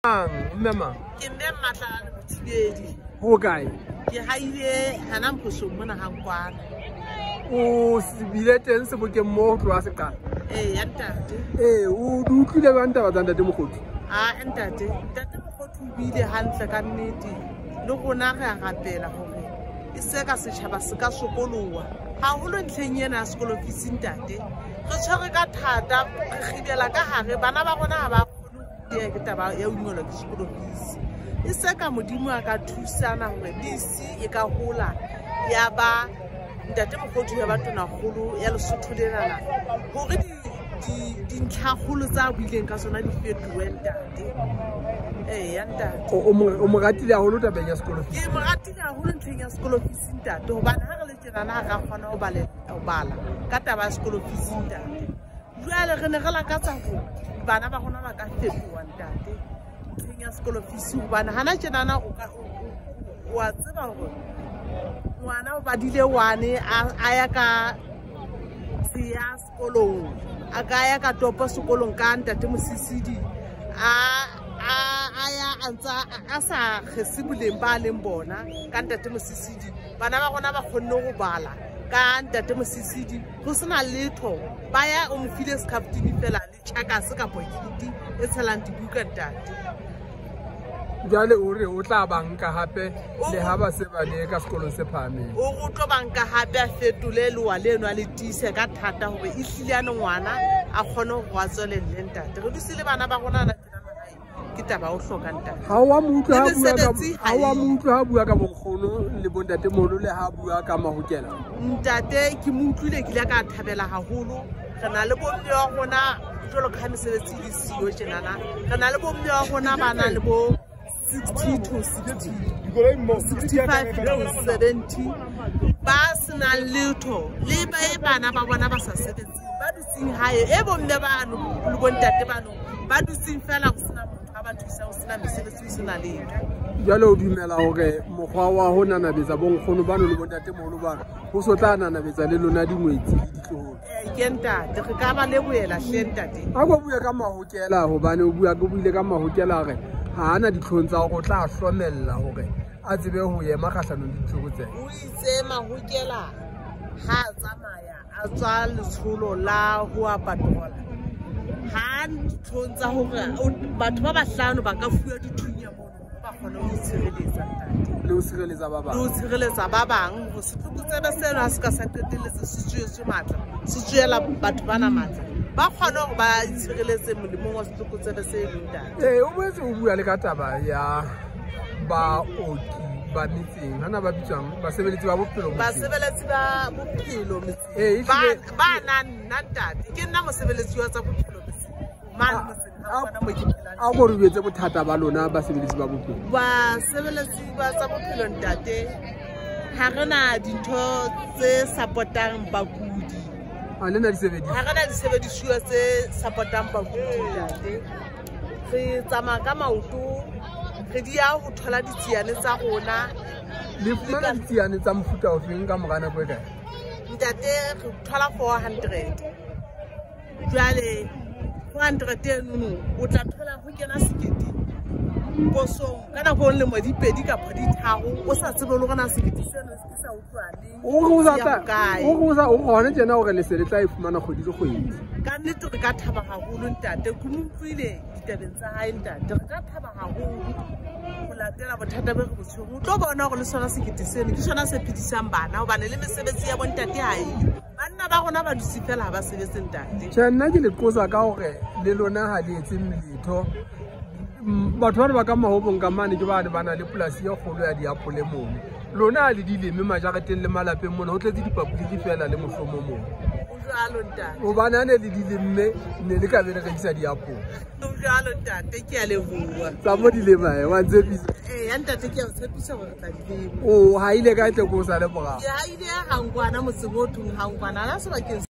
Mme Ke mme Mmatlala Mothibedi. Ho kae? Ke haile hana Mphosong mona ha Nkwana. O bile teng sebokeng moo ho tloha se qala? Ee, ya ntate. Ee, o di utlwile jwang taba tsa ntate Mokgothu? A ntate, ntate Mokgothu o buile hantle ka nnete. Le rona re a rapela hore e se ka setjhaba se ka sokoloha. Haholo ntlheng ena ya sekolo fees ntate. Re tshwere ka thata, re kgibela ka hare, bana ba rona ha ba kgone ho ke taba ya ho ingolwa ke sekolo fees. E se ka Modimo a ka thusana hore DC e ka hola ya ba ntate Mokgothu ya ba tonakgolo ya Lesotho lenana, hore dintlhakgolo tsa buileng ka tsona di fetohe ntate. Ee, ya ntate. O mo ratile haholo tabeng ya sekolo fees? Ke mo ratile haholo ntlheng ya sekolo fees ntate, hobane ha re le tjenana ha ra kgona ho bala ka taba ya sekolo fees ntate. Jwale re ne re lakatsa hore bana ba rona ba ka fetoha ntate ntlheng ya sekolo fees, hobane hana tjenana o a tseba hore ngwana o badile wane a ya ka tsheya sekolong, a ka ya ka topo sekolong ka ntate Mosisidi, a ya a ntsa a sa kgese boleng ba leng bona ka ntate Mosisidi. Bana ba rona ba kgonne ho bala ka ntate Mosisidi, ho sena letho, ba ya o mo file scaftini fela le tjhakase kapa kiti e tshelang dibuka ntate. Jwale o re o tla banka hape le ha ba se ba le ka sekolong se phahameng. O re o tlo banka hape a fetole lewa leno a le tiise ka thata hore e hlile ane ngwana a kgone hore a tswelelle ntate. Re dutse le bana ba rona hana tjena mahaeng, ke taba o hloka ntate. Ha wa mo utlwa ha Le bua ka mesebetsi ha wa ha mo eyo. utlwa ha bua ka bonkgono le bontatemoholo le ha bua ka Mahokela? Ntate ke mo utlwile, ke ile ka thabela haholo. Re na le bomme wa rona jwalo ka ha mesebetsi e le siyo tjenana. Re na le bomme wa rona ba nang le bo 60 to 65 to 70 ba senang letho, le ba e bana ba bona ba sa sebetseng, ba dutseng hae. E bomme bano le bontate bano ba dutseng fela ho sena motho a ba thusang, ho sena mesebetsi, ho sena letho. Jwale o dumela hore mokgwa wa ho nanabetsa bonkgono bano le bontatemoholo bano ho so tla nanabetsa le lona dingwetsi le ditloholo? Ke ntate, re ka ba lebohela hle ntate. Ha ko bue ka Mahokela, hobane o bua, o buile ka Mahokela hore ha ana ditlhong tsa hore o tla hlomella hore a tsebe ho ema kgahlanong le ditlokotsebe. O itse Mahokela ha a tsamaya a tswa letsholo la ho a patrola, ha ditlhong tsa hore batho ba bahlano ba ka fuwa dithunya mono hore ba kgone ho itshireletsa ntate. Le ho tshireletsa ba bang. Le ho tshireletsa ba bang, hore setlokotsebe seno ha se ka sa qetelletse se tswetswe matla, se tswela batho bana matla, ba kgone hore ba itshireletse molemong wa setlokotsebe se leng ntate. Ee, o boetse o bua le ka taba ya baoki ba metseng, hana ba bitswang basebeletsi ba bophelo metseng. Basebeletsi ba bophelo metseng. Ee, ehlile Ba nang nna ntate, ke nna mosebeletsi wa tsa bophelo metseng. Mane motseng ha kgona mo ke phelang A ko re jwetse bothata ba lona basebeletsi ba bophelo. Basebeletsi ba tsa bophelo ntate, ha re na dintho tse support-ang bakudi. Ha le na disebediswa? Ha re na disebedisuwa tse support-ang bakudi ntate. Re tsamaya ka maoto, re di ya ho thola ditsiane tsa rona. Le fumana ditsiane tsa mofuta ofeng ka mora nako e kae? Ntate, re thola 400. Jwale 400 enono o tla thola ho kena sekete posong ka nako e lemo di pedi kapa di tharo, o sa tsebe le hore na sekete seno se sa utlwane. O re o sa Se ya tla, hokae. o re o sa, o hona tjena hore le se le tla e fumana kgwedi le kgwedi. Ka nnete re ka thaba haholo ntate, ke mo utlwile ditabeng tsa hae ntate. Re ka thaba haholo ho latela bothata bo re bo tshwereng. O tlo bona hore le sona sekete seno ke sona se phedisang bana, hobane le mesebetsi ya bontate ha eyo. Banna ba rona ba dutse fela ha ba sebetse ntate. Tjhe, nna ke le qosa ka hore le lona ha le etse letho. Batho bana ba ka Mahobong ka mane ke bane ba na le polasi e kgolo ya diapole mono. Lona ha le di leme majareteng le malapeng mona, ho tletse dipapoliki fela le mohlomo mono. Ho jwalo ntate. Hobane ha ne le di lemme, ne le ka be le rekisa diapole. Ho jwalo ntate, ke a leboha. Tsa mo di lema, wa ntshepisa? Ee, ya ntate, ke a o tshepisa hore re tla di lema. O haile kae tle ko o sa le morao? Ke haile ha Nkwana, motseng o thong ha Nkwana, ha sebakeng